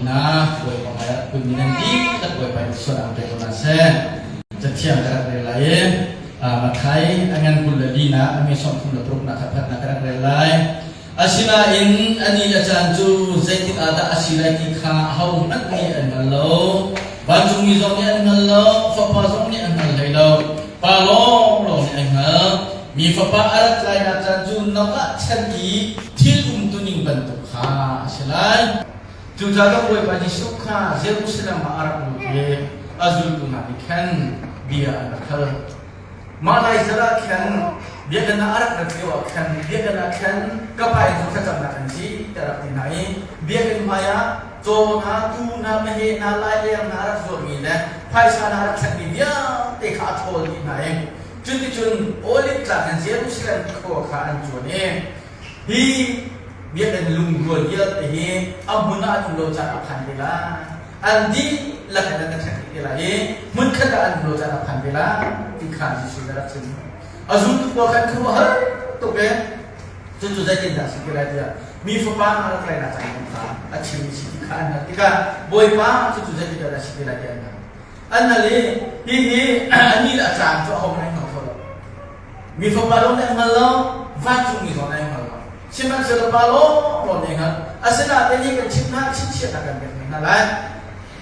hna. Bawipa hmai ah kun nan dihlak Bawipa nih sual ang pe ko hna seh. Cathiang ka rak rel lai i Matthai a ngan 24 a mi 36 nak kha phatnak ka rak rel lai. Asinain a ni le caan cu zeitik ah dah a si lai ti kha ahohmanh nih an hngal lo. Vancungmi zong nih an hngal lo, Fapa zong nih an hngal hlei lo. Pa lawnglawng nih an hngalh. Mi Fapa a rat lainak caan cu Noah chan i thil umtuning bantuk kha a si lai. Cucaah Bawipa Jesuh kha Jerusalem ah a rak lut i a zultu hna nih khan bia an rak hal. Mah lai zarh ah khan biakinn ah a rak rat lio ah khan biakinn ah khan ka pa in cu thlacamnak an si tiah a rak ti hna i biakinn hmaiah caw hna, tuu hna, meheh hna, laileng hna a rak zuarmi le phaisa hna a rak thlekmi vialte kha a ṭhawl dih hna i cuticun Olive tlang in Jerusalem khua kha an cuan i hi biakinn lungrual vialte hi a hmun ah an um lo caan a phan te lai. An dihlak in an ṭhek dih te lai i hmunkhat ah an um lo caan a phan te lai ti kha Jesuh nih a rak chim. A zultu pawl khan khuaruahhar tuk i cucu zeitindah a si ti lai tiah mi fapa a rak lainak caan kong kha a chim i si ti kha an hngalh tikah Bawipa cucu zeitindah a si ti lai tiah an hal. An hal i hihi a ni le a caan cu ahohmanh an hngal kho lo. Mi fapa lawng nih an hngal lo, vancungmi zong nih an hngal lo. Sihmanhsehlaw pa lawnglawng nih hngalh. Asinain hi kan chimh hna, chingchiahnak kan pek hna lai.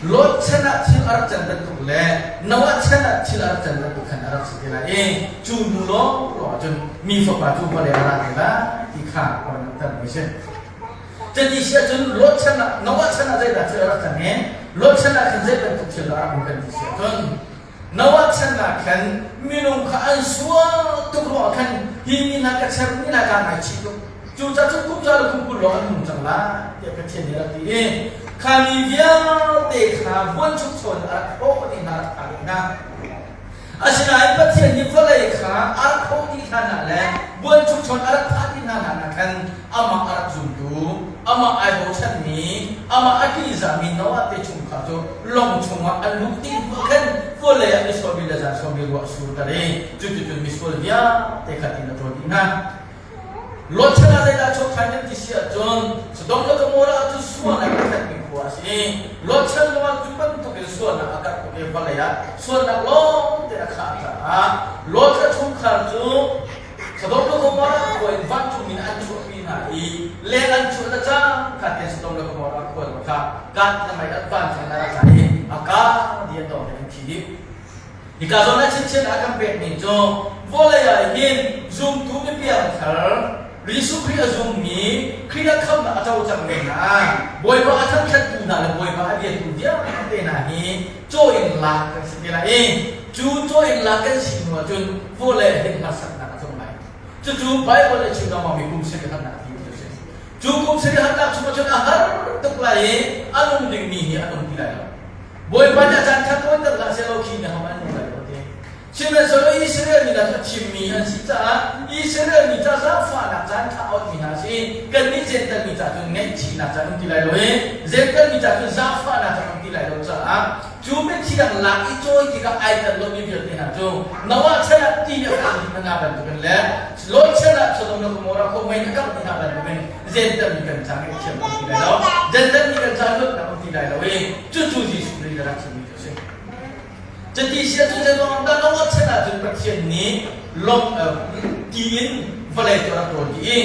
Lot chan ah thil a rak can bantuk le Noah chan ah thil a rak can bantuk khan a rak si te lai i cu hnu lawnglawng ah cun mi fapa cu vawlei a ra te lai ti kha a van langhtermi a si. Cuti si ahcun Lot chan ah Noah chan ah zeidah thil a rak cang i Lot chan ah khan zei bantuk thil dah a rak um kan ti si ahcun Noah chan ah khan minung kha an sual tuk ruangah khan hi mi hna ka chermi hna kaa ngaichih tuk. Cucaah cun kum za le kum 20 lawng an nung cang lai tiah Pathian nih a rak ti i kha mi vialte kha buanchukcho in a rak hrawh dih hna, a rak thah dih hna. Asinain Pathian nih vawlei kha a rak hrawh dih hlan ah le buanchukcho in a rak thah dih hna hlan ah khan amah a rak zumtu, amah ai bochanmi, amah a ṭihzahmi Noah te chungkhar cu lawng chungah an luh dih hnu khan vawlei ah misual mi le zaansual mi ruah a surter i cuticun misual vialte kha tin a ṭawl dih hna. Lot chan ah zeidah chuak ṭhan kan ti si ahcun Sodom le Gomorrah cu sualnak a khatmi khua a si i Lot chan zongah cu bantukin sualnak a karh tuk i vawlei ah sualnak lawng te a khah caah Lot le chungkhar cu Sodom le Gomorrah khua in vancung in an chuahpi hna i leng an chuah le cangka tein Sodom le Gomorrah khua zong kha kat le mei an vancung in a rak tla i a kang dih an dawng in an thi dih. Hika zawn ah chinchin a kan pekmi cu vawlei ah hin zumtu mipiang thar Jesuh Khrih a zummi Khrih a khamnak a co cangmi hna Bawipa a thangṭhattu hna le Bawipa a biatu vialte hna hi caw in lak kan si te lai i cu caw in lak kan si hnu ahcun vawlei ah hin harsatnak a tlung lai. Cucu Baibal nih a chim lengmangmi kum sarih harnak ti cu a si. Cu kum sarih harnak chung ahcun a har tuk lai i a nung dingmi hi an um ti lai lo. Bawipa nih a caan kha tawiter hlah sehlaw khi na ham an nung lai lo ti. Sihmanhsehlaw Israel mi hna cu a thimmi an si caah Israel mi ca zaangfahnak caan kha a onhmi hna a si. Kannih Jentail mi ca cun ngaihchihnak caan um ti lai lo i Jentail mi ca cun zaangfahnak caan um ti lai lo caah cu mithiang lak i cawi tikah ai tel lomi vialte hna cu Noah chan ah ti nih a kangh dih hna bantukin le Lot chan ah Sodom le Gomorrah khua mei nih a kangh dih hna bantukin Jentail mi kan ca ngaihthiam um ti lai lo. Jentail mi kan ca luatnak um ti lai lo i cucu Jesuh Khrih nih a rak chimmi cu a si. Cuti si ahcun zeiruang dah Noah chan ahcun Pathian nih lawng ti in vawlei cu a rak rawl dih i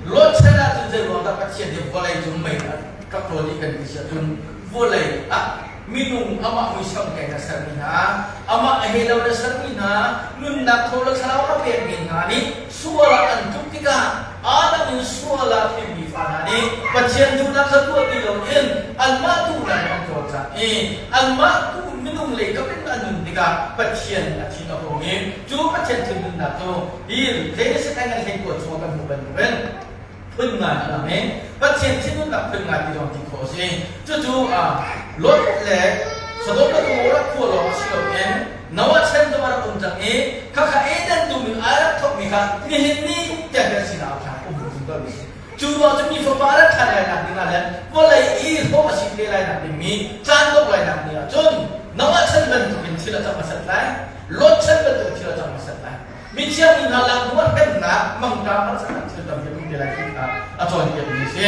Lot chan ahcun zeiruang dah Pathian nih vawlei cu mei a rak rawl dih kan ti si ahcun vawlei ah minung amah muisam keng a sermi hna amah a he lo le sermi hna nunnak thaw le thlarau a pekmi hna nih sual ah an tluk tikah Adam in sual ah hrinmi fa hna nih Pathian duhnak kha tuah ti loin anmah duhnak in an cawlcang i anmah tu minung lei kap in an nun tikah Pathian a thin a hung i cu Pathian thinhunnak cu hi Genesis an ngan hlei kuat chungah kan hmuh bantukin phun ngai a lang i Pathian thinhunnak phun ngai ti zong ti khawh a si. Cucu Lot le Sodom le Gomorrah khua lawng si loin Noah chan zong a rak um cang i khakha Eden dum in ai rak thawkmi kha nihin ni tiang kan sinah a phan um zungzal mi si. Cu ruang cu mi fapa rak ṭhan lai nak ding ah le vawlei i hlawh a si te lai nak ding mi caan dongh lai nak ding ah cun Noah chan bantukin thil a cang hmasat lai, Lot chan bantukin thil a cang hmasat lai. Mithiang mi hna lak hnu ah hremnak mangṭam harsatnak thil tampi a um te lai ti kha a cawnpiakmi a si.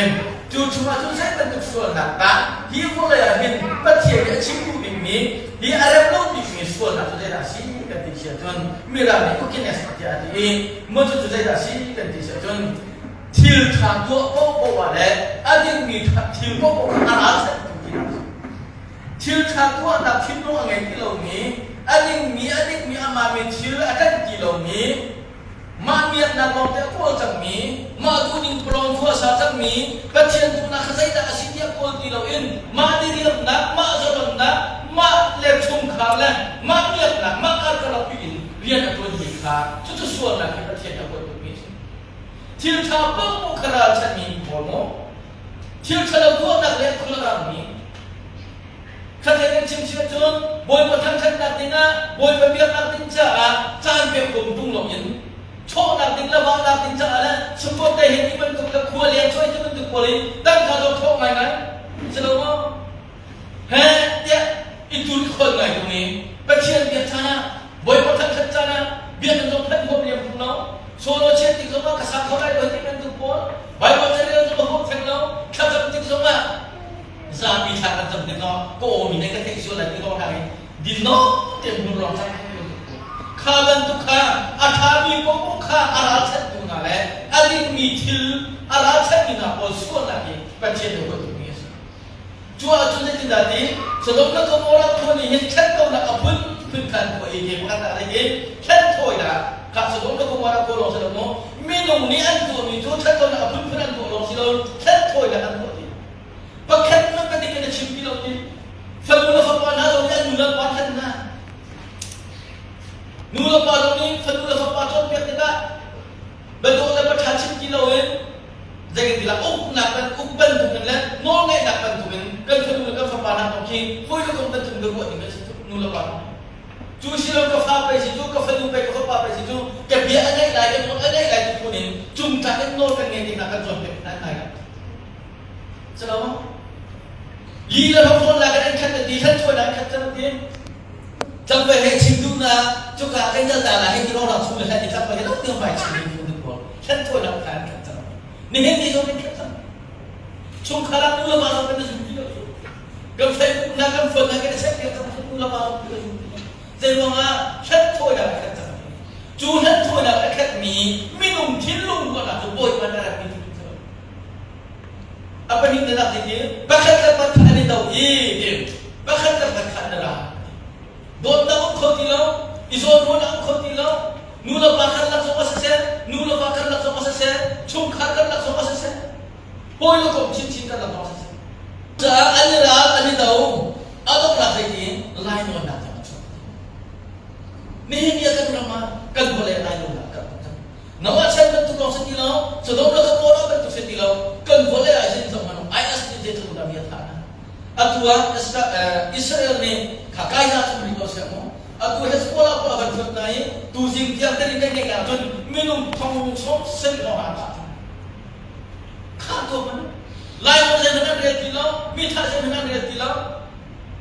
Cu chungah cun zei bantuk sualnak dah hi vawlei ah a chim duh bikmi hi a rem lo bikmi sualnak cu zeidah a si kan ti si ahcun Mirang nih wickedness tiah a ti i maw cucu zeidah a si kan ti si ahcun thil ṭha tuah paohpaoh ah le a dingmi thil paohpaoh kha a ralchanhtu tinak a si. Thil ṭha tuahnak thinlung a ngei ti lomi, a dingmi, a dikmi, a hmaanmi thil a ṭanh ti lomi, mah miaknak lawngte a kawl cangmi, mah duhning pawlawng khuasa cangmi, Pathian duhnak kha zeidah a si tiah kawl ti loin mah diriamnak, mah zalonnak, mah le chungkhar le mah miaknak, mah karkalak pi in rian a ṭuanmi kha cucu sualnak hi Pathian a huat tukmi a si. Thil ṭha paohpaoh kha ralchanhmi pawl maw? Thil ṭhalo tuahnak le khul a rangmi Khatlei kan chim si ahcun Bawipa thangṭhatnak dingah Bawipa biaknak ding caah caan pek khom ṭung loin chawhnak ding le vahnak ding caah le sungkaw te he ti bantuk le khua leng chuai ti bantuk pawl in tangka zong thawh ngaingai si lo maw? He tiah i tun khol ngai tung i Pathian biak caan ah Bawipa thangṭhat caan ah biakinn zong phanh huam liam ṭung lo solo chiat tik zongah ka sa kho lai lo ti bantuk pawl Bible carel zong a huam theng lo thlacam tik zongah zapi thla kan cam tik ah ka aw mi nih ka theih sual lai ti ko hna i dinno te hmun lawng cang kha bantuk kha a ṭhami paoh kha a ralchanhtu hna le a dingmi thil a ralchanhmi hna pawl sualnak hi Pathian nih huat tukmi a si. Cu ahcun zeitindah ti Sodom le Gomorrah khua nih hin ṭhatlonak a phunphun kha an tuah i ke pakhat ah zeitin hlenthawinak kha Sodom le Gomorrah khua lawng si lo maw minung nih an tuahmi cu ṭhatlonak a phunphun an tuah lawng si lo hlenthawinak an tuah ti Pakhat hmanh ka dik in a chim ti lo ti. Fanu le fapa hna zong nih an nu le pa hlen hna. Nu le pa zong nih fanu le fapa cawnpiak tikah biadawh le biaṭha chim ti loin zeitin ti lah uknak kan uk bantukin le nawlngeihnak bantukin kan fanu le kan fapa hna kong khi hawi le kom bantukin ka ruah ding an si nu le pa. Cu si lo ka fa pei si cu ka fanu pei ka fapa pei si cu ka bia a ngaih lai ka nawl a ngaih lai ti phun in cungtlak in nawl kan ngei ti hna kan cawnpiak hna hna. Silo li le hrawkhrol la kan an khat ti hlan thuai an khat cang ti tlangval he chim duh na cuka kan kal ta la hei ti ro chung le hlan ti tlangval he lo tiang vai chim ding phun pawl hlan thuai la kha an khat cang nihin ni zong kan khat cang chungkhar ah nu le pa zong kan zum ti lo kan Facebook na kan phone na kan check piak cang nu le pa zong kan zum ti lo zei ruangah hlan thuai la khat cang cu hlan thuai la a khat mi minung thinlung ruahnak cu bawipa na rak mi A pahnihnak ding hi pakhat le pakhat an i do i pakhat le pakhat na ra. Dawtnak um kho ti lo, i zawnruahnak um kho ti lo, nu le pa karlak zong a siseh, nu le va karlak zong a siseh, chungkhar karlak zong a siseh, hawi le kom chinchin karlak zong a siseh. Caah an i ral, an i do, a donghnak zeitin lainawnnak tiang a chuak. Nihin ni ah kan ram ah kan vawlei lainawnnak kan Noah chan bantuk lawng si ti lo, Sodom le Gomorrah bantuk si ti lo, kan vawlei ah hin zoh hmanh IS nih zeitluk dah mi a thah hna. Atu ah Israel nih kha Gaza chung rih ko seh mu. Atu Hezbollah pawl a van phut hna i tuzing tiang kan in kan ngeih ahcun minung thong sawm sarih lawng ah an thah cang. Kha tuah hmanh. Lairam zeihmanh an rel ti lo, mi thah zeihmanh an rel ti lo.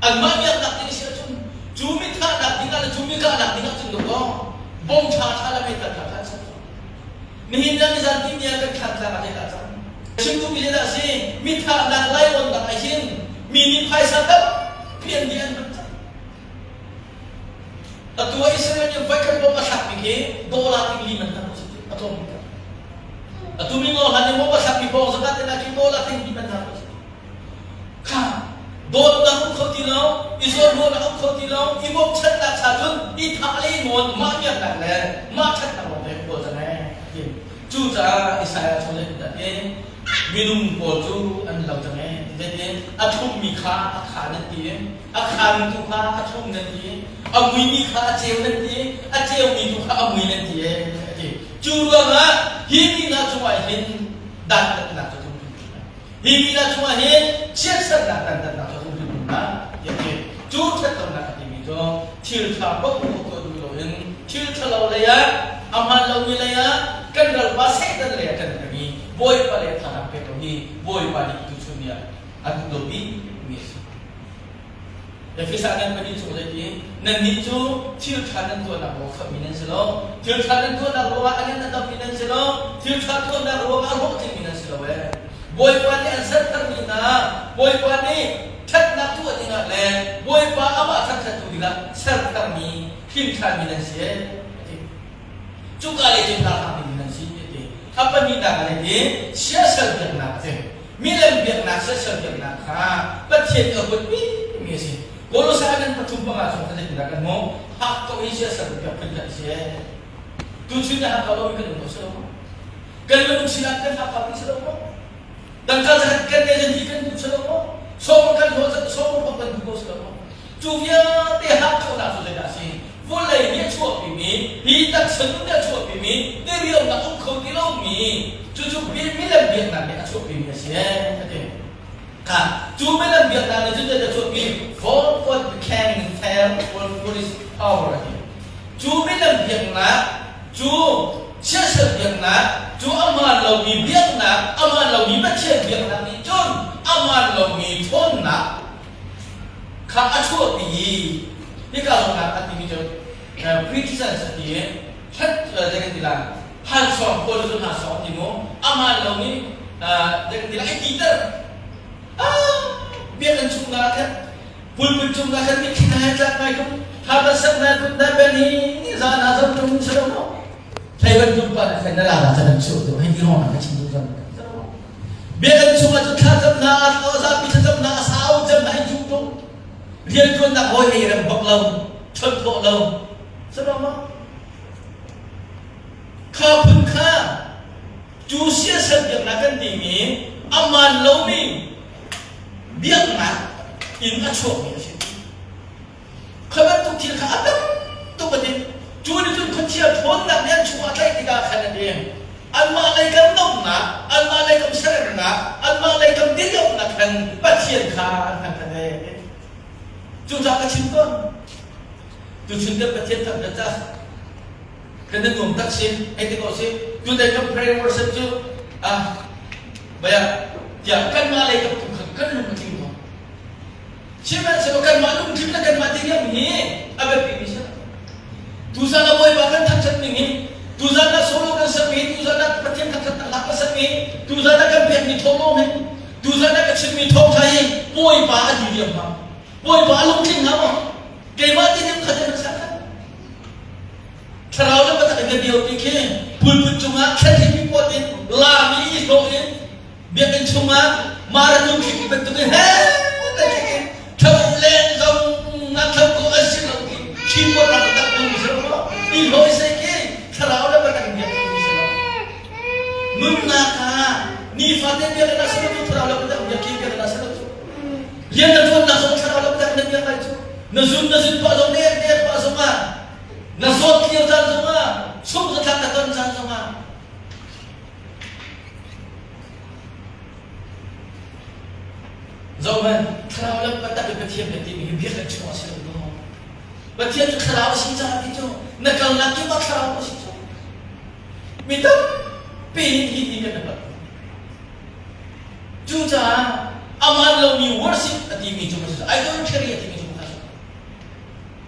Anmah biaknak ding si ahcun cu mi thahnak ding ah le cu mi kahnak ding ah cun dawkaw bom ṭha ṭha le meithal ṭha ṭha an ser tawn. Nihin ni nizan timi ah kan thlan tlang ah zeidah a cang? Chim duhmi zeidah a si? Mi thahnak lainawnnak ah hin mi nih phaisa tampi an dih an hman cang. Atu ah Israel nih voikhat bom a thlakmi khi dollar ting li man tam a si a tlawm bik. Atu mi ngol hlan nih bom a thlakmi bawng zakat te khi dollar ting li man tam a si. Kha dawtnak um kho ti lo, i zawnruahnak um kho ti lo, i bawmchannak cha cun i thah le i nawn mah miaknak le mah ṭhatnak lawng te kawl cang ee ti. Cucaah Isaiah chung zeitindah ti minung pawl cu an lo cang ee ti zeitin a thlummi kha a kha nan ti a khaami tu kha a thlum nan ti a muimi kha a ceu nan ti a ceumi tu kha a mui nan ti ee a ti. Cu ruangah hi mi hna cungah hin dantatnak cu tlung Hi mi hna chungah hin chiatsernak dantatnak cu a tlung hrimhrim hna tiah a ti. Cu ṭhatlonak a timi cu thil ṭha paohpaoh tuah duh loin thil ṭhalo lei ah a hmaan lomi lei ah kan ralpa Satan lei ah kan peng i Bawipa lei ah thazaang pek lo hi Bawipa nih tuchun ni ah a duh lo bikmi a si. Efesa nan pahnih chung zeiti nannih cu thil ṭha nan tuahnak ruang khamhmi nan si lo thil ṭha nan tuahnak ruangah a ngan a dammi nan si lo thil ṭha tuahnak ruangah a hlawhtlingmi nan si lo ee Bawipa nih an sertharmi hna Bawipa nih ṭhatnak tuah dingah le Bawipa dingah ser tharmi, hrin ṭhanmi nan si a ti. Cuka lei cun ralhrang ding nan si a ti. A pahnihnak ah le siasal biaknak a si. Milem biaknak, siasal biaknak kha Pathian nih a huatmi mi a si. Kolosai nan pathum panga chung kha zeitindah kan hmuh? Hak ko hi siasal biak phun kan si. Tuchun na hak ko lomi kan um ko si lo maw? Kan minung sinah kan hak ko si lo maw? Tangka zakhat kan ngei zan hi kan duh si lo maw? Sawm kan hlawh zan sawm hlawh kan duh ko si lo maw? Cu vialte hak-conak cu zeidah a si? Vawlei nih a chuahpimi, hi taksa nun nih a chuahpimi, diriamnak um kho ti lomi, cucu milem biaknak nih a chuahpimi a si a ti. Kha, cu milem biaknak nih cun zeidah a chuahpi? For what became the fair for foolish power a ti. Cu milem biaknak, cu siasal biaknak, cu a hmaan lomi biaknak, a hmaan lomi Pathian biaknak nih cun a hmaan lomi ṭhawnnak kha a chuahpi i hika zawn ah a timi cu pretense a ti i hlat zei kan ti lai hansawng kawl cu hansawng ti mu aman lo nih zei kan ti lai ai titer biakinn chung ah khan pulpit cung ah khan mitthli na tlak ngai tung thla sak na kut na ben hi ni zan ah zong tung si lo maw thlei bantuk pa na na la la can an chuh tu hei ti rong ka chim tu zong Biakinn chungah cun thlacamnak, zapi thlacamnak a sau cemnak in chung tuk. Rianṭuannak hawi ei rem bak lo, chawnh khawh lo. Silo maw? Kha phun kha cu siasal biaknak kan timi aman lomi biaknak in a chuakmi a si. Kha bantuk thil kha a tam tuk a ti. Cu nih cun khuachia ṭhawnnak nih an chungah tlaih tikah khan a ti. Anmah lei kan nomhnak, anmah lei kan seremnak, anmah lei kan diriamhnak khan Pathian kha an thangṭhat ee. Cucaah ka chim tawn. Tuchun kan Pathian thangṭhat ca kan na nuam tak si, hei ti ko si. Tutan kan prayer worship cu ah baya tiah kanmah lei kan tu khan kan lung a tling ko. Sihmanhsehlaw kanmah lungthin le kanmah diriam hi a biapimi si. Tuzan ah Bawipa kan thangṭhat ning hi, tuzan ah solo kan sakmi hi, tuzan ah Pathian thangṭhatnak hla kan sakmi hi, tuzan ah kan pekmi thawhlawm hi, tuzan ah ka chimmi thawngṭha hi Bawipa a diriam hnga. Bawipa a lungtling hnga maw? Keimah diriam kha na sak kha. Thlarau le biatak in ka dio ti khi pulpit cungah thlanhimi puat in lami i hlawh in Biakinn chungah marathon tlik bantuk in he in tho len zong na tho ko an si lo ti keyboard rak tak tu si lo i hloi se ki thlarau le batak biak tu si lo nunnak kha nifate biak na si lo tu thlarau le batak biak ki biak na si lo tu rian na tuan nak zong thlarau le batak na biak lai cu na zun na zun pa zong nek nek pa zong ah na zawt lio caan zong ah sung zathlak na ton caan zong ah Zohhmanh, thlarau lam biatak in Pathian kan timi hi biakinn chungah si lo maw? Pathian cu thlarau a si caah ti cu na kalnak kip ah thlarau a si cu. Mi tampi nih hi hi kan i Cucaah aman lomi worship a timi cu idolatry a timi cu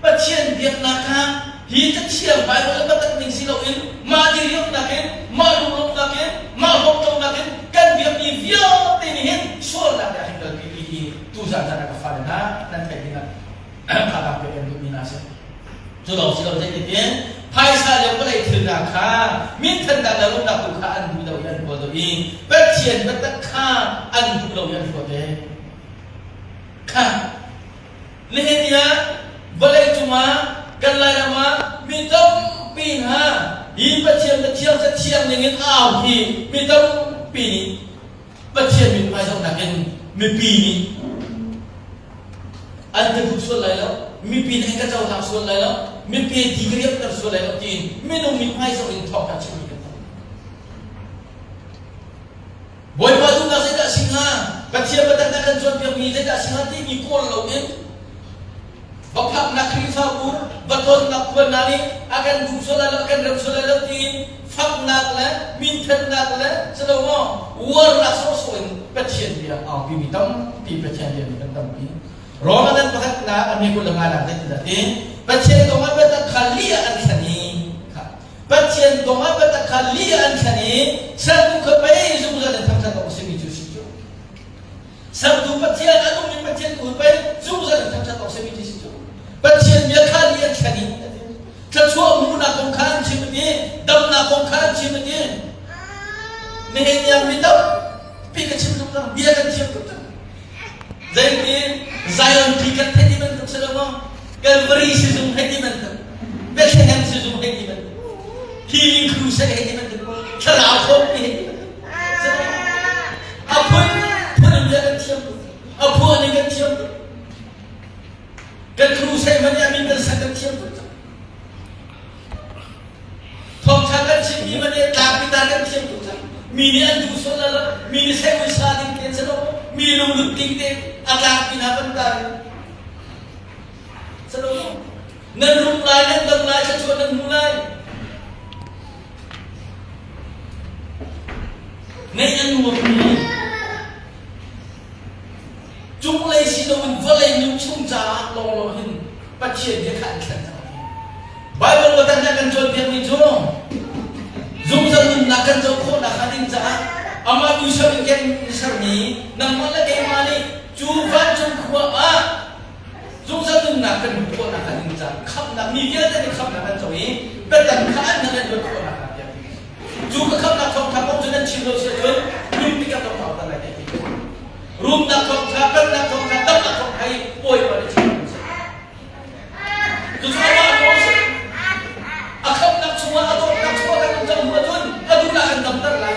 Pathian biaknak kha hi Cathiang Baibal a biatak ning si loin mah diriamnak in, mah lunglawmhnak in, mah hlawhtlonak in kan biakmi vialte nih hin sualnak nih a kan kalpi ti hi tuzan caan ah ka fale hna nan theih dingah thazaang pek kan duhmi hna a si. Cu lawng si lo zeitintiah phaisa le vawlei thil hna kha minthannak le rumnak tu kha an duh lo i an kawl lo i Pathian biatak kha an duh lo i an hlawt ee. Kha Nihin ah vawlei cungah kan Lairam ah mi tampi hna hi Pathian Pathian Cathiang ningin a au hi mi tampi nih Pathian mithmai zohnak in mipi nih an ka duh sual lai lo, mipi nih an ka cohlang sual lai lo, mipi ti ka riamter sual lai lo tiin minung mithmai zoh in thawngtha chimmi kan tam. Bawipa duhnak zeidah a si hnga? Pathian biatak na kan cawnpiakmi zeidah a si hnga timi kawl loin va phaknak Khrihfabu, va tonnak khua hna nih a kan duh sual lai lo, a kan rem sual lai lo tiin faknak le minthannak le silomaw uarnak sawhsawh in Pathian bia aupimi tampi Pathian bia mi kan tampi. Rome an pakhatnak a mi kul le nga nak zeitindah ti Pathian kong ah biatak kha lih ah an thlen i Pathian kong ah biatak kha lih ah an thlen i sertu kha pei zungzal in thangṭhat awk a simi cu si cu. Sertu Pathian a nungmi Pathian tu pei zungzal in thangṭhat awk a simi cu si cu. Pathian bia. Likat hei ti bantuk si lo maw? Calvary sizung hei ti bantuk. Bethlehem sizung hei ti bantuk. Healing Crusade hei ti bantuk. Thlarau thawk hei ti bantuk. A phun phun in kan thiam tuk. A phuah ning kan thiam tuk. Kan crusade hmanh nih a min kan sak kan thiam tuk. Thawngṭha kan chimmi hmanh nih tlangpi ta kan thiam tuk cang. Mi nih an duh sual lo, mi nih sehmui sa ding te si lo, mi lunglut ding te a tlangpi hna kan tar in. Si lo, nan rum lai, nan dam lai, thluachuah nan hmu lai. Ngaih a nuammi cunglei si loin vawlei nun chung caah lawnglawng hin Pathian bia kha an thlen cang. Baibal biatak nih a kan cawnpiakmi cu zungzal nunnak kan co khawhnak hnga ding caah amah muisam in kan sermi nangmah le keimah nih cu vancung khua ah zungzal nunnak kan hmuh khawhnak hnga ding caah khamhnak mi vialte nih khamhnak an co i biatak kha an hna an luat khawhnak hnga tiah cu ka khamhnak thawngtha kong cu nan chim lo si ahcun lungpi ka tong ta lai tiah ti rumnak thawngtha pennak thawngtha damnak thawngtha hi bawipa nih chim Cucu amah a nawl si. A khamnak chungah a dawtnak chungah kan um cang hnu ahcun a duhnak kan damter lai.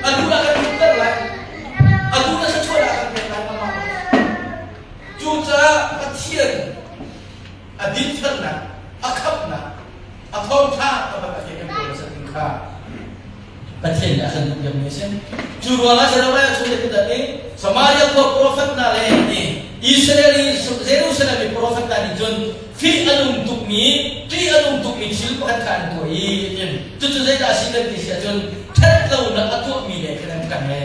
A duhnak kan rumter lai. A duhnak thluachuahnak kan pek lai amah. Cucaah Pathian a dinfelnak, a khamhnak, a thawngṭha taktak a kan kawl a ding kha Pathian nih a kan duh piakmi a si. Cu ruangah Jeremiah chung le tutan i Samaria khua profet hna le Israel i Jerusalem i profet hna nih cun fih a nung tukmi, ṭih a nung tukmi thil pakhat kha an tuah i tin cucu zeidah a si kan ti si ahcun ṭhatlonak a tuahmi le khan an kan he.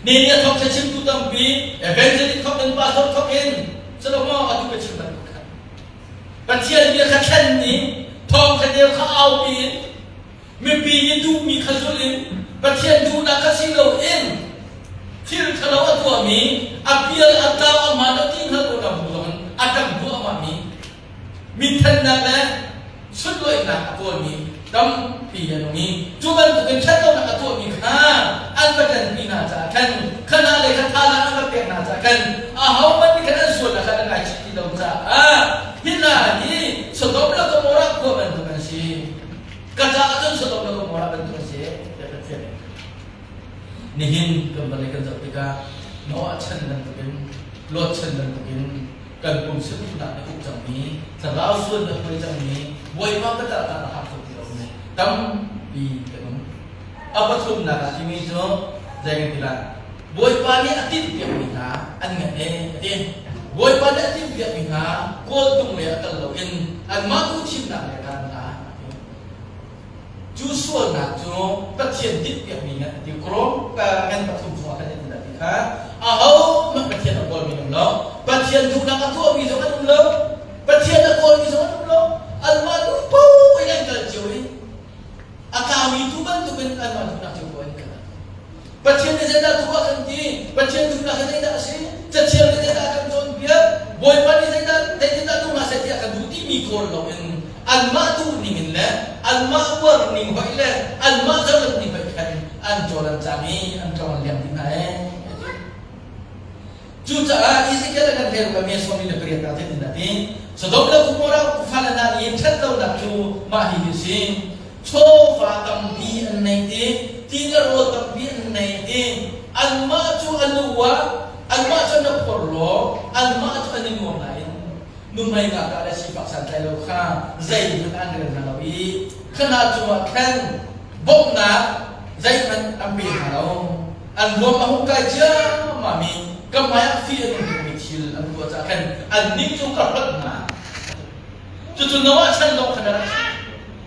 Ni nih a thawk chimtu tampi evangelist thawk in pastor thawk in Salomo atu ka chim bantuk khan Pathian bia kha thlen i thawngṭha deu kha aupi in mipi nih duhmi kha zulh in Pathian duhnak kha si loin thil ṭhalo a tuahmi a pial a tlau a hmaan lo ti hngalh ko na bu zong a ṭang duahmahmi minthannak le sunlawihnak a kawlmi tampi an um i cu bantukin ṭhatlonak a tuahmi kha an va ṭanpi hna caah khan khana le kha thazaang an va pek hna caah khan ahohmanh nih khan an sualnak kha an ngaichih ti lo caah hi hna hi Sodom le Gomorrah khua bantuk an si. Ka caah cun Sodom le Gomorrah bantuk an si tiah Pathian nih nihin kan vawlei kan zoh tikah Noah chan bantukin Lot chan bantukin kan pum saduhnak nih uk cangmi thlarau sual nih huai cangmi Bawipa biatak ah a hak tuk ti lomi tampi kan um. A pathumnak ah timi cu zei kan ti lai? Bawipa nih a timhpiakmi hna an ngan e a ti. Bawipa nih a timhpiakmi hna kawltung lei ah kal loin anmah tu thimnak lei khan hna Cu sualnak cu Pathian tinhpiakmi ngan a ti. Krom ngan pathum chungah khan in ti kha ahohmanh Pathian a kawlmi an um lo. Pathian duhnak a tuahmi zong an um lo. Pathian a kawlmi zong an um lo. Anmah duh paoh in an kal cio i a tlaumi tu bantukin anmah duhnak cio paoh in kal. Pathian nih zeidah tuah kan ti? Pathian duhnak hi zeidah a si? Cathiang nih zeidah a kan cawnpiak? Bawipa nih zeidah zeitindah duh hna seh ti a kan duh timi kawl loin anmah duh ning in le anmah uar ning hoih le anmah zalon ning hoih khan an cawl an cang i an tlong an liam dih hna ee. Cucaah Ezekiel a kan rel ka mi sawmi le pariat ah zeitin dah ti? Sodom le Gomorrah fale hna nih ṭhatlonak cu mah hi hi si. Chawva tampi an nei ti, ti le rawl tampi an nei ti. Anmah cu an uah, anmah cu an i phorhlaw, anmah cu an i nuam nain nuhmei ngakah le sifak santlai lo kha zeihmanh an rel hna lo i khana cungah khan bawmhnak zeihmanh an pe hna lo. An ruam a hung kai ciammam i ka hmaiah fih a nung tukmi thil an tuah caah khan annih cu ka hlonh hna. Cucu Noah chan lawng khan a rak si.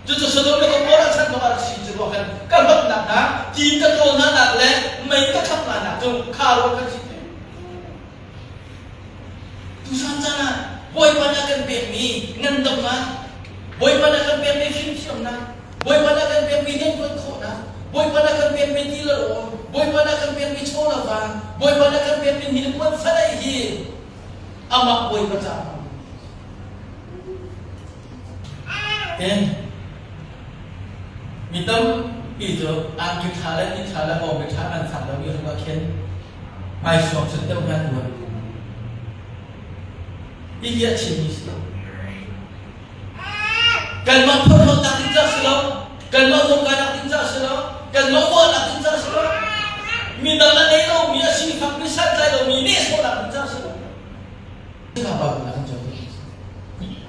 Cucu Sodom le Gomorrah chan lawng a rak si cu ruah khan ka hlonhnak hna, ti ka ṭawl hna nak le mei ka khangh hna nak cu kha ruah khan si. Tuzan caan ah Bawipa nih a kan pekmi ngandamnak, Bawipa nih a kan pekmi fimthiamnak, Bawipa nih a kan pekmi rianṭuan khawhnak, Bawipa nih a kan pekmi ti le rawl, Bawipa nih a kan pekmi chaw le va, Bawipa nih a kan pekmi hnipuan fanaih hi amah Bawipa caah Mi tampi cu angki ṭha le ni ṭha le hawngke ṭha an fak lomi ram ah khin hmaisuang chun deuh hna an uar. Hihi a chimmi si. Kanmah phorhlawtnak ding ca si lo, kanmah ruamkainak ding ca si lo, kanmah uahnak ding ca si lo, midang a nei lomi a sifakmi santlai lomi nehsawhnak ding ca si lo.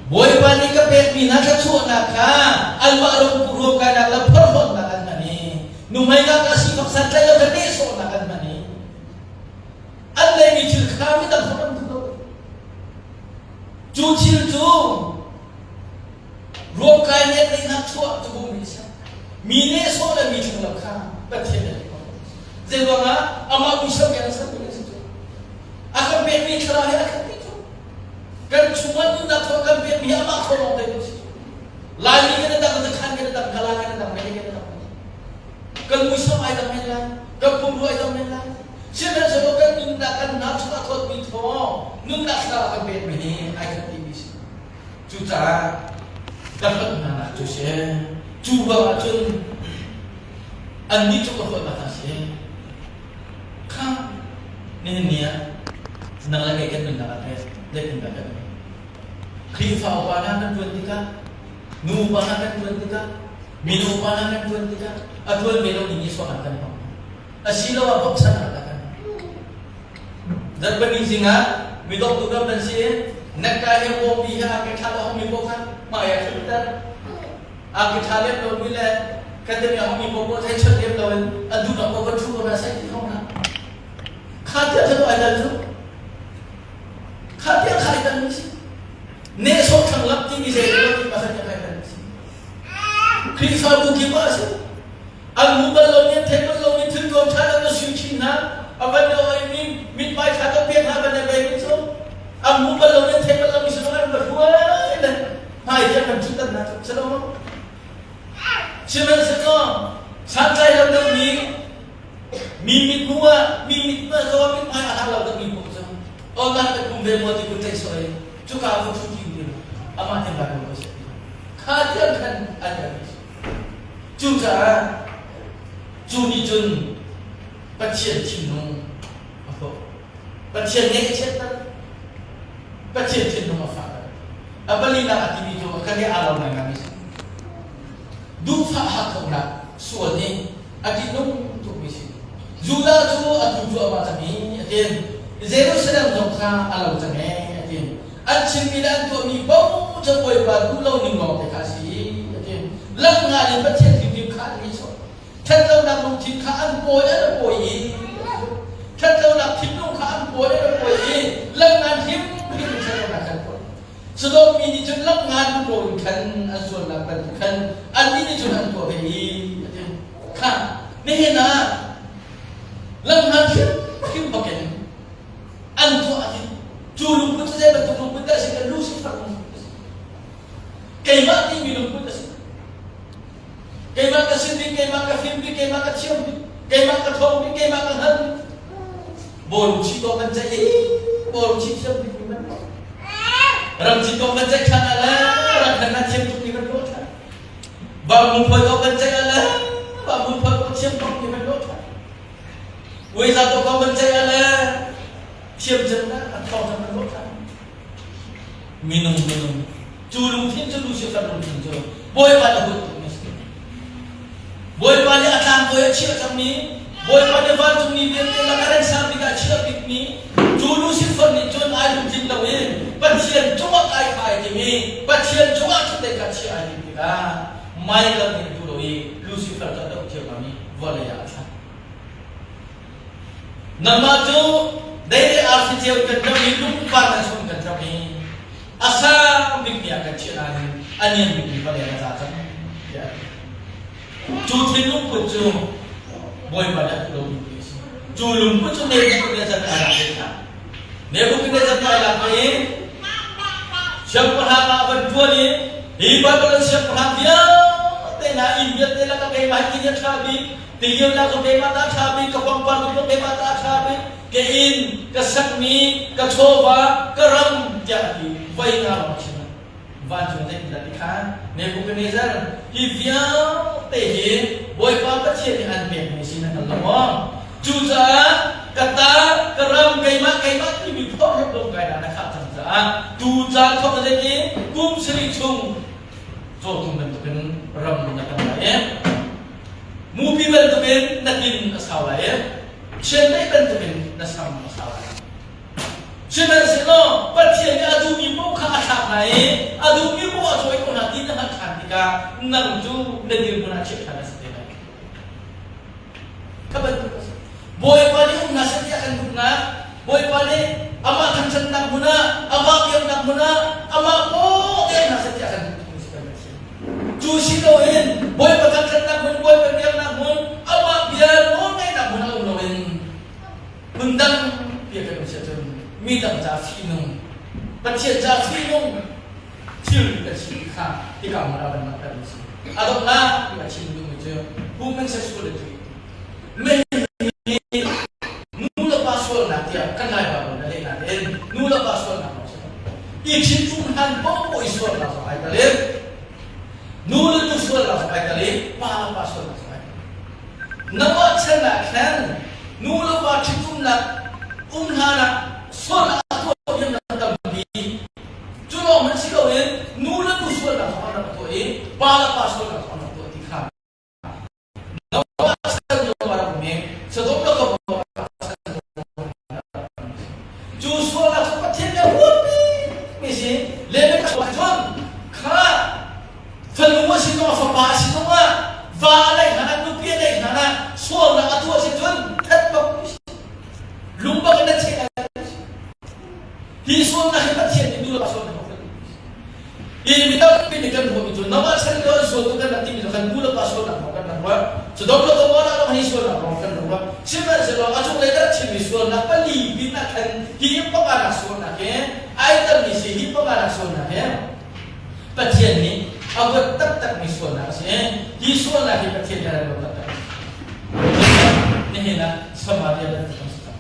Bawipa nih ka pekmi hna thluachuahnak kha anmah ruamkainak le phorhlawtnak an hman i nuhmei ngakṭah sifak santlai lo kha nehsawhnak an hman i an neihmi thil kha midang hrawmh an duh lo. Cu thil cu ruamkai nek lei chuah cu bung nih a si. Mi nehsawh le mi thlanglamh kha Pathian nih a Zei ruangah amah muisam keng a sermi a si cu. A kan pekmi thlarau he a khat dih cu. Kan chungah nunnak thaw kan pekmi hi amah thaw lawng te a si cu. Laimi kan i dang, Zakhan kan i dang, Kala kan i dang, Mene kan i dang. Kan muisam ai dang men lai, kan pumrua ai dang men lai. Sihmanhsehlaw kan nunnak kan hna chungah thawtmi thaw nunnak thlarau kan pekmi hi ai khat dihmi si. Cucaah ka hlawt hna nak cu si. Cu ruangah cun annih cu ka hlawtnak hna si. Kha nihin ni ah nang le kei kan nunnak ah teh zeitindah kan um? Khrihfa upa hna kan ṭuan tikah, nu upa hna kan ṭuan tikah, mino upa hna kan ṭuan tikah a ṭuan ve lomi nih sualnak kan hmang. Asiloah bawmchannak dah kan Zarhpini zing ah midawtu ram nan si i necktie he pawpi he a ke ṭha lo mi paoh kha hmai ah ṭhutter. A ke ṭha lem lomi le kan timi a mi paoh paoh thei chawnh lem loin a duhnak paoh kan ṭhu ko hna seh ti kho hna. Kha tiah ṭhalo ai dal cu. Kha tiah kha ai dal mi si. Nehsawh thlanglamh timi zei lo ti pasal tiah ai dal mi si. Khrihfabu kip ah a si. An hmu bal lomi an theih bal lomi thil tuam ṭha lo na sui chin hna. A van na oimi mithmai ṭha ka pek hna van na bei cu. An hmu bal lomi an theih bal lomi sinah an va hruai le hmai tiang kan ṭhutter hna cu si lo maw? Sihmanhsehlaw santlai lo deuhmi mi mithmuh ah mi mithmuh ah zaw mithmai a har lo deuhmi paoh cu online kan um ve maw ti kun tlaih sawh i cuka ah va ṭhu ti u amah nih Bible ko seh kha tiang khan an kan Cucaah cu nih cun Pathian thinlung a hrawh. Pathian nih a chiatter. Pathian thinlung a fahter. A palinak a timi cu kan i aa lo ngaingai mi si. Duhfah hakkauhnak sual nih a ṭihnung tukmi si. Judah cu a tlu cuahmah cang i a tin. Jerusalem zong kha a lo cang ee a tin. An chimmi le an tuahmi paoh cu Bawipa duh lo ning lawng te kha a si a ti. Langngan in Pathian hrimhrim kha an nihsawh. Ṭhatlonak lungthin kha an pawi an pawi i ṭhatlonak thinlung kha an pawi an pawi i langngan hrimhrim in ṭhatlonak khan tuah. Sodom mi nih cun langngan pawl in khan an sualnak bantuk khan annih nih cun an tuah ve i a ti. Kha nihin ah langngan hrimhrim bakin an tuah a ti. Cu lungput cu zei bantuk lungput dah a si? Kan Lucifer lungput a si. Keimah timi lungput a si. Keimah ka sin bik, keimah ka fim bik, keimah ka thiam bik, keimah ka ṭhawng bik, keimah ka hngal bik. Bawlung chi kong kan ceih i bawlung chi thiam bik mi man Ram chi kong kan ceih ṭhan ah le ram khan na thiam tuk mi kan lawh ṭhan. Bangmung phoi kong kan ceih ah le bangmung phoi kong thiam tuk mi kan lawh ṭhan. Uiza to kong kan ceih ah le thiam cem na a thawng cem kan lawh ṭhan. Minung minung cu lungthin cu Lucifer lungthin cu Bawipa nih a huat tukmi a si. Bawipa nih a tlangbawi a chiah cangmi, Bawipa nih vancungmi vialte lakah an sang bik ah a chiah bikmi cu Lucifer nih cun ai lungtlin lo i Pathian cungah kai kha ai tim i Pathian cungah ṭhutdeih kha chiah ai tim tikah Michael nih a duh lo i Lucifer cu a doh thiammam i vawlei ah a thlak. Nangmah cu dei le arfi ceu kan ṭam i lungvar nan chung kan ṭam i a sang bikmi ah kan chiah nain a niam bikmi vawlei ah na tla cang tiah a ti. Cu thinlungput cu Bawipa nih a duh lomi a si. Cu lungput cu Nebuchadnezzar nih a lak ve kha. Nebuchadnezzar nih a lak ve i siangpahrang ah a van ṭuan i hi Babylon siangpahrang vialte hna inn vialte lakah keimah hi inn a ṭha bik Tilionak cu keimah ta a ṭha bik, ka pangpar cu keimah ta a ṭha bik, ka inn, ka sakmi, ka chawva, ka ram tiah a ti. Voi nga lawng a chim. Vancung zeitindah ti kha Nebuchadnezzar hi vialte hi Bawipa Pathian nih an pekmi si na hngal lo maw? Cucaah ka ta, ka ram, keimah, keimah timi phorhlawt lungkainak na khah cang caah. caah tu caan thawk in i kum sarih chung cawtum bantukin ram na kan lai i mupi bantukin na tin a sau lai i chiandeih bantukin na sam a sau lai. Sihmanhsehlaw Pathian nih a duhmi paoh kha a thlak hna i a duhmi paoh a cawi ko hna ti na hngalh ṭhan tikah nang cu na dirhmun ah chiah ṭhan a si te lai. Kha bantuk a si. Bawipa nih um hna seh tiah kan duhnak, Bawipa nih amah thangṭhatnak hmun ah, amah biaknak hmun ah, amah paw te hna seh tiah kan duh si kan Pathian. Cu si loin Bawipa thangṭhatnak hmun, Bawipa biaknak hmun, amah bia nawlngaihnak hmun ah um loin hmun dang bia kan um si ahcun mi dang ca fihnung, Pathian ca fihnung thil kan si kha hika hmun ah van langhter mi si. A donghnak ti a chim duhmi cu human sexuality mei nu le pa sualnak tiah kan Lai Baibal na leh nain nu le pa sualnak lawng si lo. I ṭhitum hlan paohpaoh i sualnak zong ai tel i nu le nu sualnak zong ai tel i pa le pa sualnak zong ai tel. Noah chan ah khan nu le pa ṭhitumnak um hlan ah sualnak a tuah mi tampi. Cu lawng hmanh si loin nu le nu sualnak zong an rak tuah i pa le pa sualnak zong an rak tuah ti kha Cu sualnak cu Pathian nih a huatmi mi si. Levi cun kha fanu a si zongah fapa a si zongah va a neih hlan ah nupi a neih hlan ah sualnak a tuah si cun that bak lung bak in na cheh lai. Hi sualnak hi Pathian nih nu le pa sualnak Hi mi tampi nih kan hmuhmi cu nangmah chan lio an sual tu kan rak timi cu kan nu le pa sualnak kong kan rak ruah. Sodom le Gomorrah lawng hi sualnak kong kan rak ruah. Sihmanhsehlaw a cunglei kan rak chimmi sualnak pali pin ah khan hi panganak sualnak he ai telmi si hi panganak sualnak he Pathian nih a huat taktakmi sualnak a si. Hi sualnak hi Pathian nih a rak ruat taktak. Nihin ah Samaria bantuk kan si cang.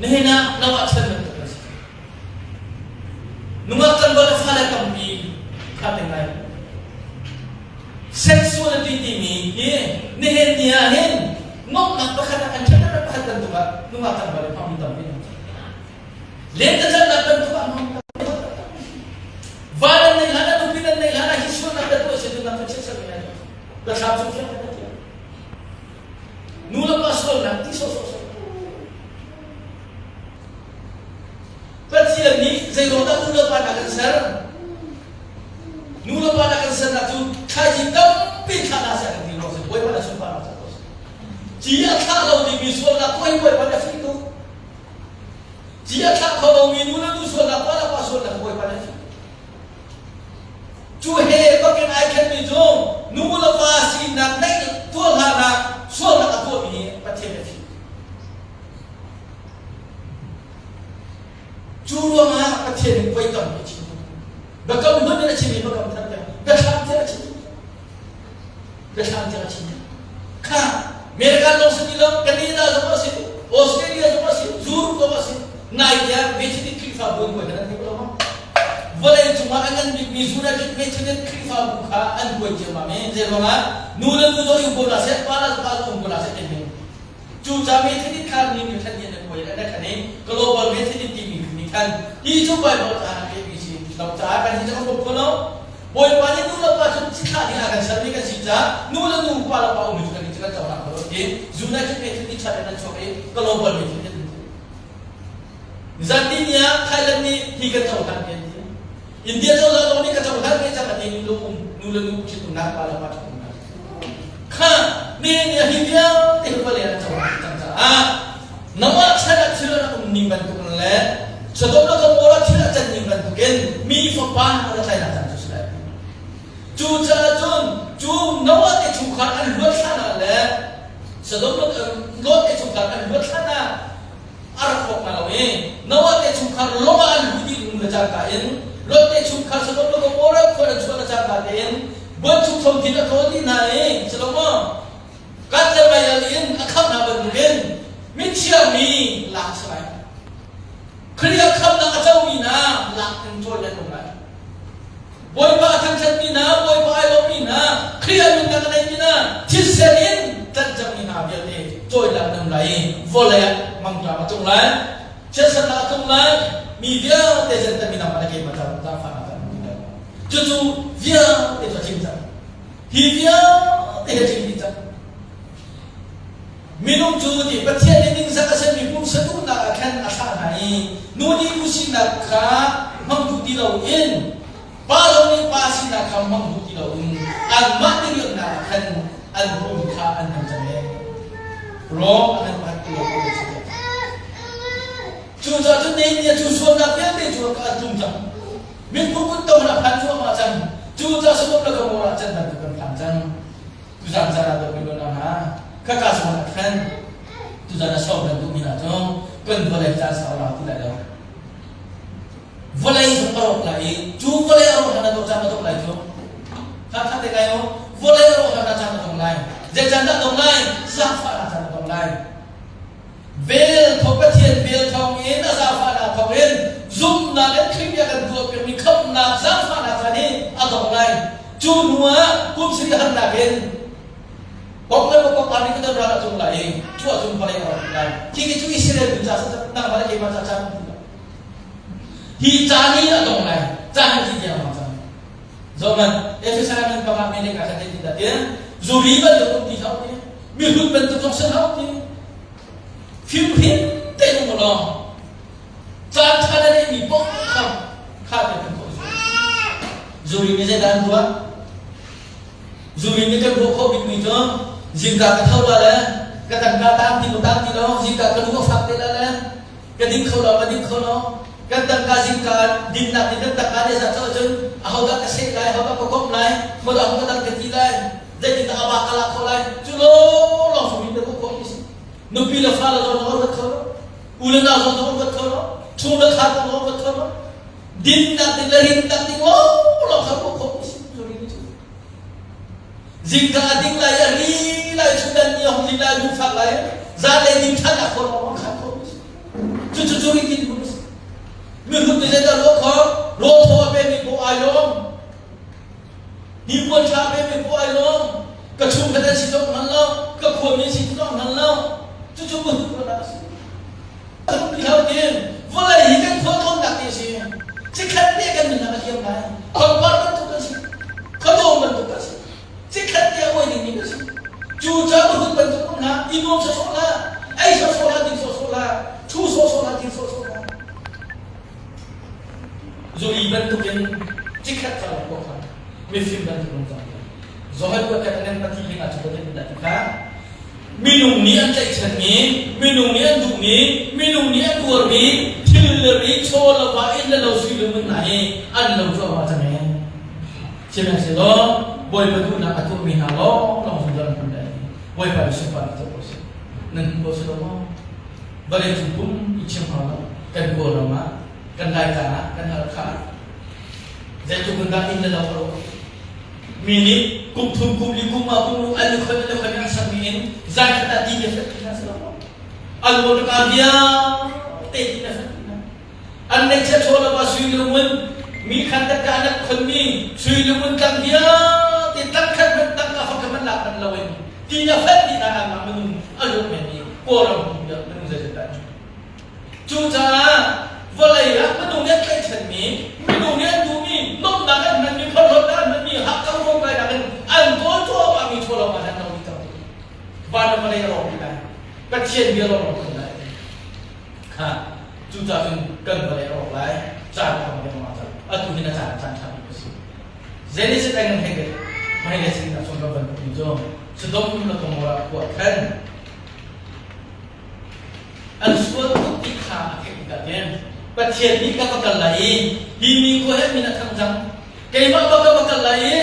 Nihin ah Noah chan bantuk kan si. Nungak tlangval le fale tampi kha te ngai. Sexuality timi hi nihin ni ah hin nuamhnak pakhat ah kan ṭhatnak pakhat bantuk ah nungak tlangval le hmangmi tampi an um. Lentecelhnak bantuk ah hmang Va nan neih hlan ah nupi nan neih hlan ah hi sualnak na tuah si tu na chiatserh mi na thlam cung fiang na tiah. Nu le pa sualnak ti sawhsawh sawh. Pathian nih zeiruangdah nu le pa na kan ser? Nu le pa na kan sernak cu thlaici tampi thlah hna seh kan ti ruang si Bawipa na sunparnak ca si. Ci a thlah lo dingmi sualnak tuah hi Bawipa na fih tuk. Ci a thlah kho lomi nu le nu sualnak pa le pa sualnak Bawipa na fih. Cu he bakin ai khenmi cu nu le pa sinak neih tuah hlanah sualnak a tuahmi hi Pathian na fih. Cu ruangah Pathian nih voi tampi a chim. Biakam hlun in a chim i biakam thar tiang biathlam tiang a chim. Biathlam tiang a chim. Kha American lawng si ti lo, Canada zong a si, Australia zong a si, Europe zong a si. Nai tiang Methodist Khrihfabu an kuai kan thei lo ma? Vawlei cungah a ngan bikmi United Methodist Khrihfabu kha an kuai ciammam i zei ruangah nu le nu zong i um ko hna seh, pa le pa zong um ko hna seh ti Cucaah Methodist kha mi nih khan nih an kuai an khan i Global Methodist timi nih khan hi cu Bible ca ah pekmi si lo caah kan hi cu kan bawm kho lo. Bawipa nih nu le pa cu cithlah ding ah kan sermi kan si caah nu le nu pa le pa ummi cu kan cu kan cohlang kho lo ti United Methodist Church in an chuak i Global Methodist an ti. Zanti ni ah Thailand nih hi kan cohlan ti an ti. India cozah zong nih ka cohlan ve cang a ti nu le um nu le nu ṭhitumnak pa le pa ṭhitumnak. Kha mi nih hi vialte hi vawlei an cohlan cang caah nangmah chan ah thil a um ning bantuk le Sodom le Gomorrah thil a can ning bantukin mi fapa a ra tlainak caan cu si lai. Cucaah cun cu Noah te chungkhar an luat hlan ah le Sodom le Lot te chungkhar an luat hlan ah a rak hrawk hna lo i Noah te chungkhar lawng ah an lut dih le cangka in Lot te chungkhar Sodom le Gomorrah khua an chuah le cangka tein buanchukcho thil a tlawn dih hna i si lo maw kat le meial in a khamh hna bantukin mithiang mi lak si lai Khrih a khamhnak a comi hna lak in cawi nan um lai Bawipa a thangṭhatmi hna, Bawipa ai lawmmi hna, Khrih a nunnak a neimi hna, thisen in tlanh cangmi hna vialte cawilang nan um lai i vawlei ah mangṭam a tlung lai, chiatsernak a tlung lai. Mi vialte zen mi nangmah le keimah ca zaangfahnak ca ti lo. Cucu vialte cu a chim cang. Hi vialte hi a chim dih cang. Minung cu ti Pathian nih ningzak a sermi pumsa duhnak ah khan a thlah hna i nu nih nu sinak kha hmang duh ti loin pa zong nih pa sinak kha hmang duh ti loin anmah diriamnak ah khan an pum kha an hman cang ee. Rom an hman ti lo ko si. Cucaah cun Nehemiah cu sualnak vialte cu a tlung cang. Minphun kut to a phan cuahmah cang. Cucaah Sodom le Gomorrah can bantuk kan phan cang. Tuzan zan ah dawt mi unau hna, khaka zawn ah khan tuzan a sawm kan duhmi hna cu kan vawlei caan sau rau ti lai lo. Vawlei zong a rawk lai i cu vawlei a rawk hlan ah dawh caan a dawh lai cu. Kha kha te kai u, vawlei a rawk hlan ah caan a dong lai. Zei caan dah dong lai? Zaangfahnak caan a dong lai. Vel thaw Pathian vel thawng in a zaangfahnak thawng in zumhnak in Khrih bia kan tuah piakmi khamhnak zaangfahnak caan hi a dong lai. Cu hnu ah kum sarih harnak in kok le kok arni kan ral a tlung lai i cu ahcun vawlei a rawk lai. Khi khi cu Israel mi ca nangmah le keimah ca caan hi caan hi a dong lai. Caan hi tiang hmang cang. Zohman Efesa min panga mi leng ah khan zeitin dah tiah zuri bantuk um ti hlah u ti mihrut bantuk zong si hlah u ti fimhrin tein um law caan ṭha na neihmi paoh kha kha te kan tuah zuri nih zeidah an tuah zuri nih kan ruah khawh bikmi cu zingka ka tho la le ka tangka taang ti lo taang ti lo zingka ka lu a fak te la le ka ding kho lo ka ding kho lo kan tangka zingka dinnak nih kan tangka ne zat cun ahodah ka seh lai ahodah ka komh lai hodah ka dang ka ti lai zeitindah aba ka lak kho lai cu lawng sung in na kawh khawh si nupi le fale zong na ruat kho lo u le nau zong na ruat kho lo chung le khar zong na ruat kho lo dinnak ding le rinnak ding lawng kha ruah khawh si Zingka a ding lai, a ri lai, chundan ni a hung ling lai, lungfak lai, zanlei ding ṭhan a khor lawng khan khawh Cu cu cu rin mun si. Mihrut nih zeidah ruah khawh? Rawl thaw a pemi paoh ai lawm. Hnipuan ṭha a pemi paoh ai lawm. Ka chungkhat an si zong hman lo, ka khuami an si zong hman lo. Cucu mihrut ruahnak a si. Hautin vawlei hi kan khualtlawnnak ti a si. Cikhat te kan nunnak a liam lai. Pangpar bantuk kan si. Khuadawm bantuk kan si. Cikhat te a uai dingmi kan si. Cu caah hun bantuk um hlah, i nuam sawsawh hlah, ei sawsawh hlah, ding sawsawh hlah, thu sawsawh hlah, ding sawsawh hlah. Zuri bantukin cikhat ca lawng kha mifim bantuk um cang. Zohai buat kan ngan pati ling ah cu bantuk dah ti kha Minung nih an tlaihchanmi, minung nih an duhmi, minung nih an uarmi thil le ri, chaw le va, inn le lo, sui le ngun hna hi an lo cuahmah cang ee. Sihmanhsehlaw Bawipa duhnak a tuahmi hna lawnglawng zungzal an hmun lai. Bawipa nih sunparnak co ko seh. Nan hmu ko si lo maw? Vawlei cung pumpi chim hau lo. Kan Kawlram ah, kan Laitlang ah, kan Halkha ah zeitluk in dah inn le lo a rawh. Mi nih kum thum kum li kum ah kum ruk an i khon an i khon an sakmi in zan khat ah ti na fek ti hna si lo an motor vialte ti na fek ti hna an neihchiah chaw lo ah sui le ngun mi khan tak ka an khonmi sui le ngun tlang vialte tlang khat hmanh tangka fak khat hmanh lak manh lo in ti na fek ti hna anmah minung a luat men i Kawlram minung zeizat dah Cucaah vawlei ah minung nih an tlaihchanmi, minung nih an duhmi, nuamhnak an hmanmi, phorhlawtnak an hmanmi, hakkau ruamkainak in an kawl cuahmahmi chawlawng ah nan lo dih cang. Van le vawlei a rawk dih lai. Pathian bia lawng rawk lai. Kha cucaah cun kan vawlei a rawk lai. Caan a tam lengmang cang. Atu hin a caan caan ṭha bik a si. Zenih set ai nan hei le hmai le sin ah cun ram bantuk in cu Sodom le Gomorrah khua khan An sual tuk ti kha a theih tikah khin Pathian nih ka va kal lai i hi mi khua he min a thang cang. Keimah bak ka va kal lai i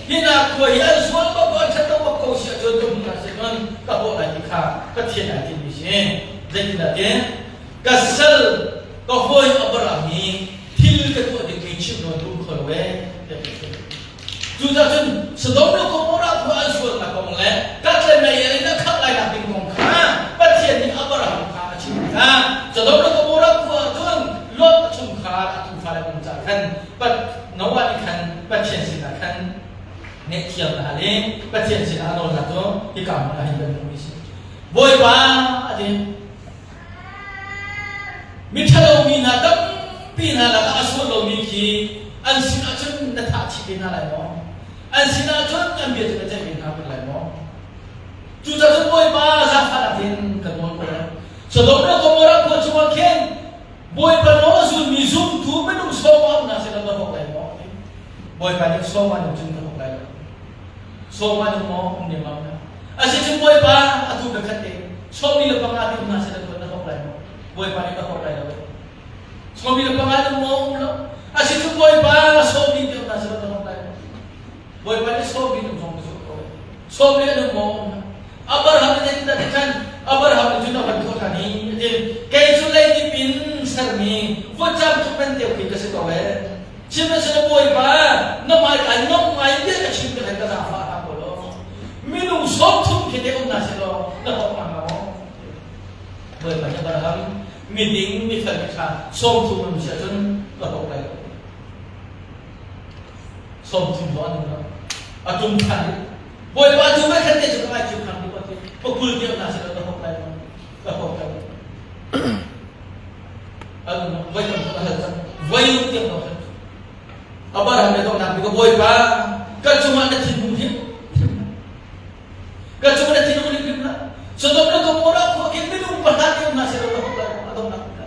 hi hna khua hi an sual bak ko an ṭhat lo bak ko si ahcun ka hmu hna seh cun ka hawh lai ti kha Pathian ai tinhmi si. Zeitindah tin ka sal ka hawi Abraham hi thil ka tuah dingmi chimh nawn tum kho lo ee tiah ka chim. Cucaah cun Sodom le Gomorrah khua an sualnak kong le kat le mei in a khangh lainak ding kong kha Pathian nih Abraham kha a chimh tikah Sodom le Gomorrah khua ah cun Lot a chungkhar a tufa le um caah khan Noah nih khan Pathian sinah khan ngaihthiam a hal i Pathian sinah a nawlnak cu hika hmun ah hin kan hmuhmi a si. Bawipa a ti. Miṭhalo mi hna tampi. tampi hna lakah a sual lomi khi an sinah cun na thah chih te hna lai maw? An sinah cun an bia cu na ceih ve hna kun lai maw? Cucaah cun Bawipa zaangfahnak in kan nawl ko lai. Sodom le Gomorrah khua chungah khin Bawipa nawl a zulmi zumtu minung sawm a um hna seh na hawk lai maw? Bawipa nih sawm an um cun ka hawk lai lo. Sawm an um maw? Um lengmang hna. Asicun Bawipa atu biakhat te sawmi le panga ti um hna seh na hawk lai maw? Bawipa nih ka hawk lai lo. Sawmi le panga um maw? Um lo. Asicun Bawipa sawmi ti um hna seh na hawk lai maw? Bawipa nih sawmi um zong ka zumh ko. Sawmi an um maw? Um Abraham nih zeitindah ti khan Abraham nih cun a van thawh ṭhan i a ti kei cu leidip in sermi vutcam tluk men deuh khi ka si ko ee. Sihmanhsehlaw Bawipa na hmai kai nomh ngai bia ka chim ka ka zaangfah hna ko law minung 30 khi te um hna seh law na hawk hna hnga maw? Bawipa nih Abraham miding mifel miṭha 30 an si ahcun ka hawk lai lo. 30 zong an um lo. A tum ṭhan i Bawipa tu ve khan te cu ka ngaithiam hram ti ko ti pakul tiang hna seh law ka hawk lai lo. Ka hawk lai lo. An voi tam a hal cang. Voi tiang lo hal. Abraham le donghnak bik Bawipa ka cungah na thinhung hrim ka cungah na thinhung hrim hrim hlah. Sodom le Gomorrah khua khin minung pahra tiang hna seh law ka hawk lai a donghnak bik.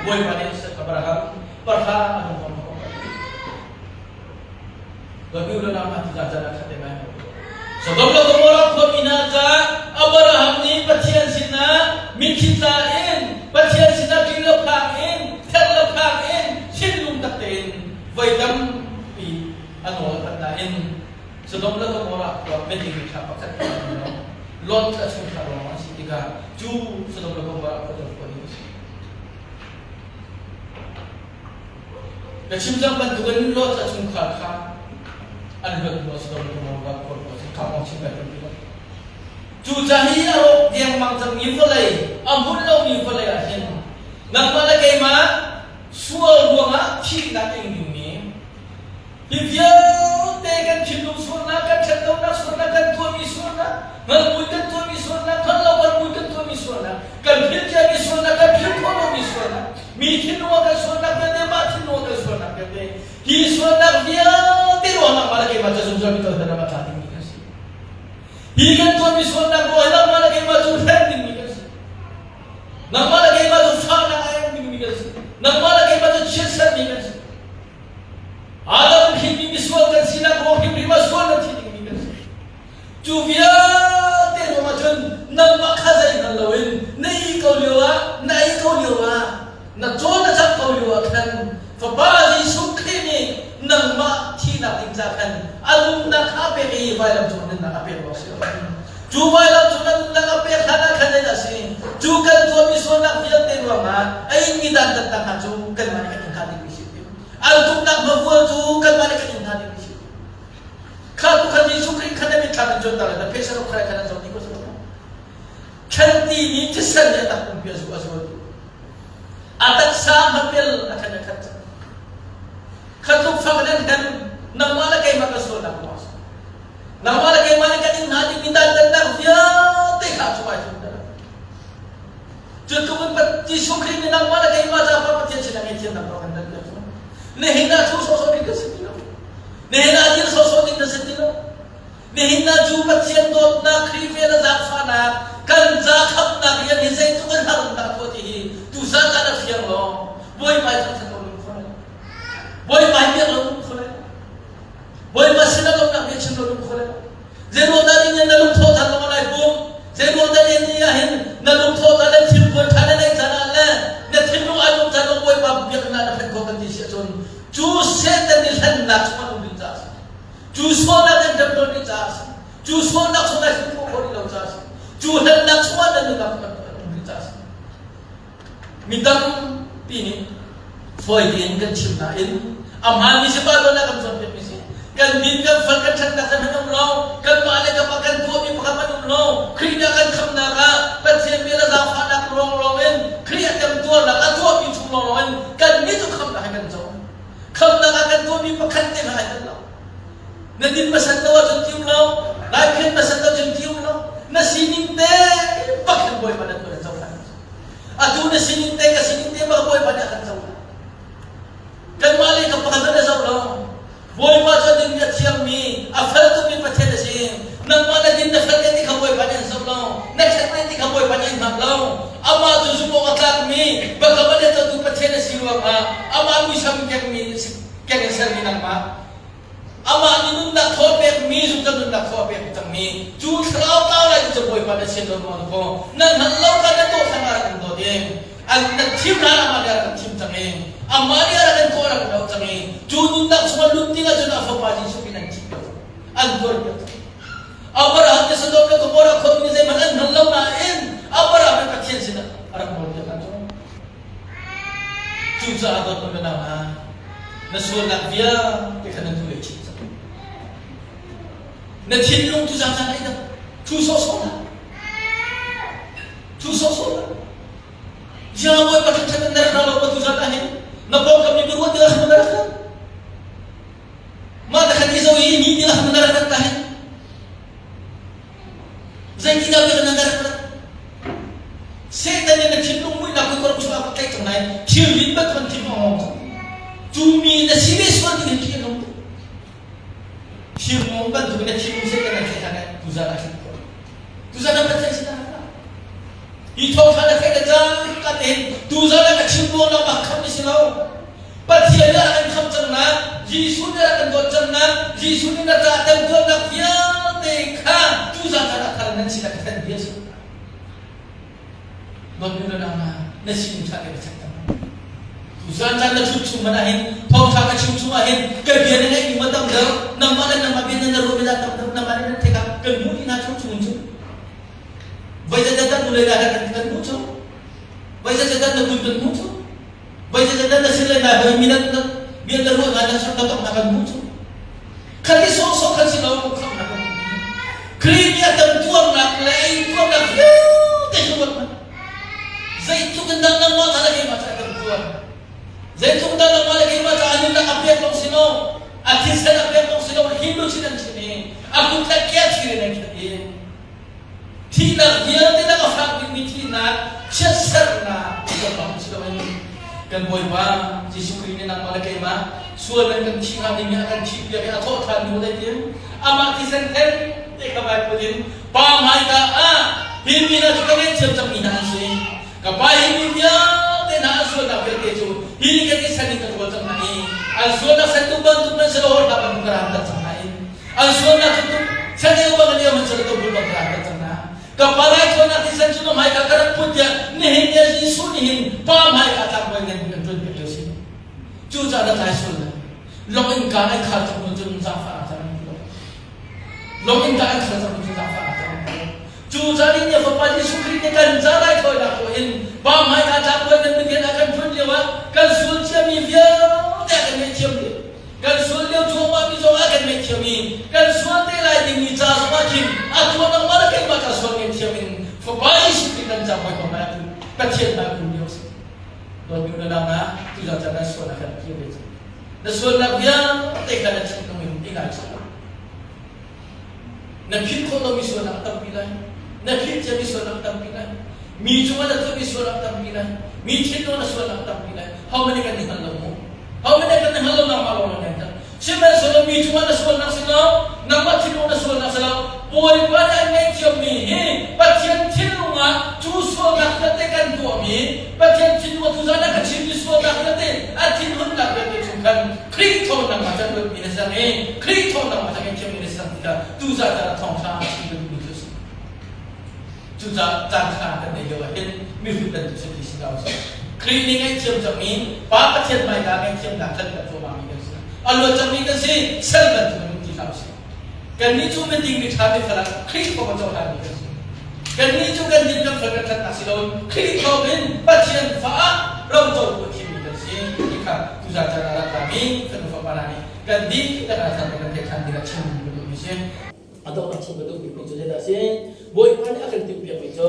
Bawipa nih Abraham pahra a dong hawk hawk Dawtu le nau hna ti caan ah khat ngai. Sodom le Gomorrah khuami hna caah Abraham nih Pathian sinah mitthli tla in Pathian sinah ṭih lo phang in ther lo phang in thinlung tak tein voi tampi a nawl a phat nain Sodom le Gomorrah khua miding miṭha pakhat hmanh an um lo. Lot a chungkhar lawng an si tikah cu Sodom le Gomorrah khua cu khua ding a si. Ka chim cang bantukin Lot a chungkhar kha an luat hnu a si lo Gomorrah khua khua si kha kong chim kai tum ti lo. Cucaah hi a rawk dengmang cangmi vawlei, a hmun lomi vawlei ah hin nangmah le keimah sual ruangah thihnak ing dingmi Hi vialte kan thinlung sualnak, kan ṭhatlonak sualnak, kan tuahmi sualnak, hngalhmui kan tuahmi sualnak, hngalhlo hngalhmui kan tuahmi sualnak, kan philh ciami sualnak, kan philh khawh lomi sualnak, mi thinlung ah kan sualnak vialte, mah thinlung ah kan sualnak vialte, hi sualnak vialte ruangah mah le keimah cu zungzal mi toidan ah a tla dingmi kan si. Hi kan tuahmi sualnak ruangah mah le keimah cu hren dingmi kan si. Nangmah le keimah cu fahnak a eng dingmi kan si. Nangmah le keimah cu chiatsermi kan si. Adam hrinmi misual kan sinak ruang hrimhrim ah sual na thi dingmi kan si. Cu vialte ruangah cun nangmah kha zei hngal loin na ih ko lio ah na ei ko lio ah na cawn na cam ko lio ah khan Fapa Jesuh Khrih nih nangmah thihnak ding ca khan a nunnak kha a pek i vailam cung nunnak a pek lawng si lo. Cu vailam cung na nunnak a pek hlan ah khan zeidah a si? Cu kan tuahmi sualnak vialte ruangah a inmi dantatnak hna cu kanmah nih kan in hna dingmi si. Al tuknak hmavual cu kanmah nih kan in hna dingmi si. Kha tu khan Jesuh Khrih khan na mitthlam in cuanter le na phesan khan khan an zoh dih ko si lo. Khan ti mi thisen nih a tak pumpi a zu a zual. A taksa hmapel a khan a khat. Kha tluk fak nan hem nangmah le keimah kan sualnak ruang si. Nangmah le keimah nih kan in hna dingmi dantatnak vialte kha cu ai tlunter. Cu tluk in Jesuh Khrih nih nangmah le keimah caah Pathian sinah ngaihthiamnak tuah kan dal piak cu. Nihin ah cu sawhsawh ding kan si ti lo. Nihin ah dir sawhsawh ding kan si ti lo. Nihin ah cu Pathian dawtnak, Khrih vel a zaangfahnak, kan ca khamhnak rian hi zeitluk in har um dah khawh ti hi tuzan ah na fiang law Bawipa i thangṭhat lo lung kho lai. Bawipa i biak lo lung kho lai. Bawipa sinah lawmhnak bia chim lo lung kho lai. Zeiruang dah ni na lungthawh than lo lai pum? Zeiruang dah ni ah hin na lungthawh than le thilpuan tha na neih caan ah le na thinlung ai lawm caan ah Bawipa biaknak na phanh khawh kan ti si ahcun cu Satan nih hlennak chung an um ding caah a si. Cu sualnak an ṭem tawn ding caah a si. Cu sualnak chung ai hrim khawh khawh rih lo caah a si. Cu hlennak chung ah na nunnak an um rih caah a si. Mi tampi nih fawi tein kan chim nain a hmaanmi si Baibal ah kan cawnpiakmi si. Kan min kan fal kan ṭhatnak zeihmanh um lo, kanmah le kanmah kan tuahmi pakhat hmanh um lo. Khrih nih a kan khamhnak ah Pathian vel a zaangfahnak lawnglawng in Khrih a temtuarnak a tuahmi chung lawnglawng in kannih cu khamhnak he kan co. Khamhnak ah kan tuahmi pakhat te hmanh ai tel lo. Na din hmasat lo ahcun ti um lo, lai phian hmasat lo cun ti um lo. Na sining te bak hin Bawipa na tuan a cohlan. Atu na sining te ka sining te bak Bawipa nih a kan cohlan. nangmah, amah muisam kengmi keng in sermi nangmah, amah nih nunnak thaw pekmi zungzal nunnak thaw a pek cangmi cu thlarau tlau lai cu Bawipa na sian lo ruang ko nan hngalh lo kha na dawt hlan ah rak in dawt i an na thim hlan amah nih a rak in thim cang i amah nih a rak in kawh a rak in auh cang i cu nunnak chungah lut ding ahcun a fapa Jesuh in an thim an tuar piak Abraham nih Sodom le Gomorrah khuami nih zeihmanh an hngal lo nain Abraham nih Pathian sinah a rak nawl piak ahcun Cucaah dawtmi na nau hna, na sualnak vialte kha na hnulei chit cang. Na thinlung tu zaangzaang ei dah, thu sawhsawh hlah. Thu sawhsawh hlah. Zia Bawipa ṭhatṭhat na rak ra lo ma tu zan ah hin na pawngkam nih biaruah ti ah na rak ra. Mah ta khan i zo i ni ti ah na rak rat ta hin. Zeitindah bia na rak rat? Satan nih na thinlung muihnak kut chung ah tlaih cang lai thilrit bantuk thin a hawng cang. Cu mi na si ve sual ding hin ṭih a nung tuk. Thirmawng bantuk in na thinlung Satan a tlaih hlan ah tuzan ah thlen khawh. Tuzan ah Pathian sinah rak ra. Hi thawngṭha na theih le cangka tein tuzan ah ka chim ruang lawng ah khamh na si lo. Pathian nih a rak kan khamh cangnak, Jesuh nih a rak kan dawt cangnak, Jesuh nih na ca temtuarnak vialte kha tuzan caan ah thar nan sinah ka thanh bia a si. Dawtmi le nau hna, na sining ṭha te ka check cang. Tuzan caan na ṭhut chung hmanh ah hin, thawngṭha ka chim chung ah hin, ka bia na ngaihmi ma tam deuh, nangmah le nangmah bia na ruahmi dah tam deuh, nangmah le nan theih ah kan hmuh ti hna chung chung in cu. Voi zeizat nu le na kan kan hmuh cu. Voi zeizat na kun kan hmuh cu. Voi zeizat na sin le na hoi mi na bia na ruah na na na tong na kan hmuh cu. Khan i sawhsawh khan si lo khamh na kan Khrih nih a kan tuarnak le a intuarnak vialte hi ruat hmanh. Zeitluk in dah nangmah ca le keimah ca a kan tuar. Zeitluk dah nangmah le keimah ca a nunnak a pek lawng si lo, a thisen a pek lawng si lo, hi luchin an chim i a kut le ke a thir in an khet i Thihnak vialte nak a fak bikmi thihnak chiatserhnak kan si loin kan Bawipa Jesuh Khrih nih nangmah le keimah sual nan kan thih hnga dingmi a kan thihpiak i a thawh ṭhan hnu zeitin amah thisen theng te kha Baibal in Pa hmaika ah hi mi hna cu ka ngaihthiam cangmi hna an si. Ka pa hi mi vialte hna an sualnak vialte cu hi ka thisen in ka ṭawl cang hna i an sualnak sentu bantuk nan si lo hna bantuk ka ram cang hna i An sualnak cu tuk chaneu bang an iam an cun bul bang ka rak cang na. Ka pa lai thawnnak thisen cu na hmaika ka rak put tiah nihin ni Jesuh nih hin pa hmaika tlangbawi ngan bik an ṭuan piak lio si. Cucaah na tlai sual lai. Long in ka an khar cang cun zaangfah cang Long in ka an khar cang cun zaangfah cang Cucaah nih nih Fapa Jesuh Khrih nih kan ca raithawinak tuah in Pa hmaika tlangbawi ngan bik rian a kan ṭuan lio ah kan sual ciami vialte a kan ngaihthiam dih. Kan sual lio cuahmahmi zong a kan ngaihthiam i kan sual te lai dingmi ca zongah khin a tuah nangmah le keimah ca sual ngaihthiam in Fapa Jesuh Khrih kan ca Bawipa hmai ah Pathian hmai kun lio a si. Dawtmi u le nau hna, tuzaan caan nan sualnak khan kir ve cang. Na sualnak vialte kha na thinlung in i ngaichih. Na philh khawh lomi sualnak a tampi lai. Na philh ciami sualnak a tampi lai. Mi cungah na tuahmi sualnak a tampi lai. Mi thinlung na sualnak a tampi lai. Ho manh nih kan i hngal lo mu. Ho manh nih kan i hngal lo nangmah lawng na ngai tak. Sihmanhsehlaw mi cungah na sualnak si lo, nangmah thinlung na sualnak si lo, Bawipa nih an ngaihthiammi hi Pathian thinlung ah cu sualnak vialte kan tuahmi, Pathian thinlung ah tuzaan ah ka chimmi sualnak vialte a thinhunnak vialte chung khan Khrih thawngnak ah can luatmi na si cang i Khrih thawngnak ah can ngaihthiammi na si cang tikah tuzaan caan ah thawngṭha a chim duhmi cu a si. Cucaah caan ṭha kan neih lio ah hin mihrut bantuk si ti si hlah usih. Khrih nih ngaihthiam cangmi Pa Pathian hmaika ngaihthiamnak kan kan cuahmahmi kan si. A luat cangmi kan si, sal bantuk in um ti hlah usih. Kannih cu miding miṭha mifel ah Khrih thawng a cohlanmi kan si. Kannih cu kan din kan fel kan ṭhatnak si loin Khrih thawngin Pathian fa ah rocotu a thimmi kan si ti kha tuzaan caan ah rak rami fanu fapa hna nih kan dihlak ah ṭhan kan theih ṭhan dingah chim ka duhmi si. A donghnak chim ka duhmi cu zeidah a si? Bawipa nih a kan timhpiakmi cu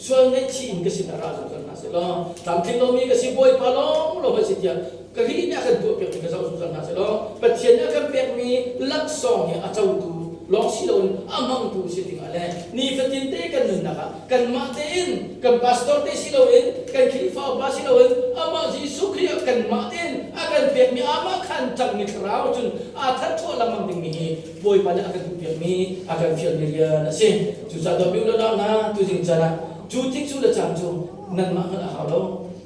sual ngaihchih in ka sinah ra zungzal hna sehlaw tlamtling lomi ka si Bawipa lawnglawng a si tiah ka ri nih a kan tuahpiakmi ka zoh zungzal hna sehlaw Pathian nih a kan pekmi laksawng hi a cotu lawng si loin a hmangtu si dingah le nifatin te kan nunnak ah kanmah tein kan pastor te si loin kan Khrihfa upa si loin amah Jesuh Khrih ah kanmah tein a kan pekmi amah khan cangmi thlarau cun aa tharchuah lengmang dingmi hi Bawipa nih a kan duhpiakmi a kan fialmi rian a si. Cucaah dawtmi u le nau hna, tuzing caan ah cu tik cu le caan cu nanmah hngalh a hau lo.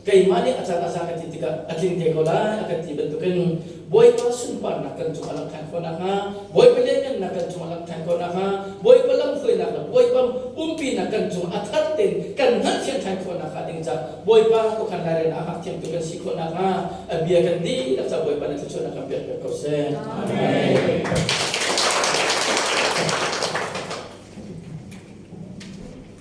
Keimah nih a caan a za ka ti tikah a tling te ko lai a kan ti bantukin Bawipa sunparnak kan cung a langh ṭhan khawh nakhnga, Bawipa lianngannak kan cung a langh ṭhan khawh nakhnga, Bawipa lamhruainak le Bawipa umpinak kan cung a thar tein kan hngalhthiam ṭhan khawh nakhnga ding caah Bawipa khuakhan lairel a hngak thiamtu kan si khawh nakhnga a bia kan dihlak caah Bawipa na thluachuahnak kan pek piak ko seh. Amen.